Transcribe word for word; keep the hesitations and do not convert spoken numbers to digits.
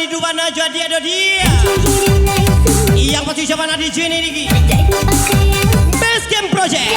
Di Dubana jadi ado dia. Yang pasti siapa nak D J ni, Diki? Best Game Project.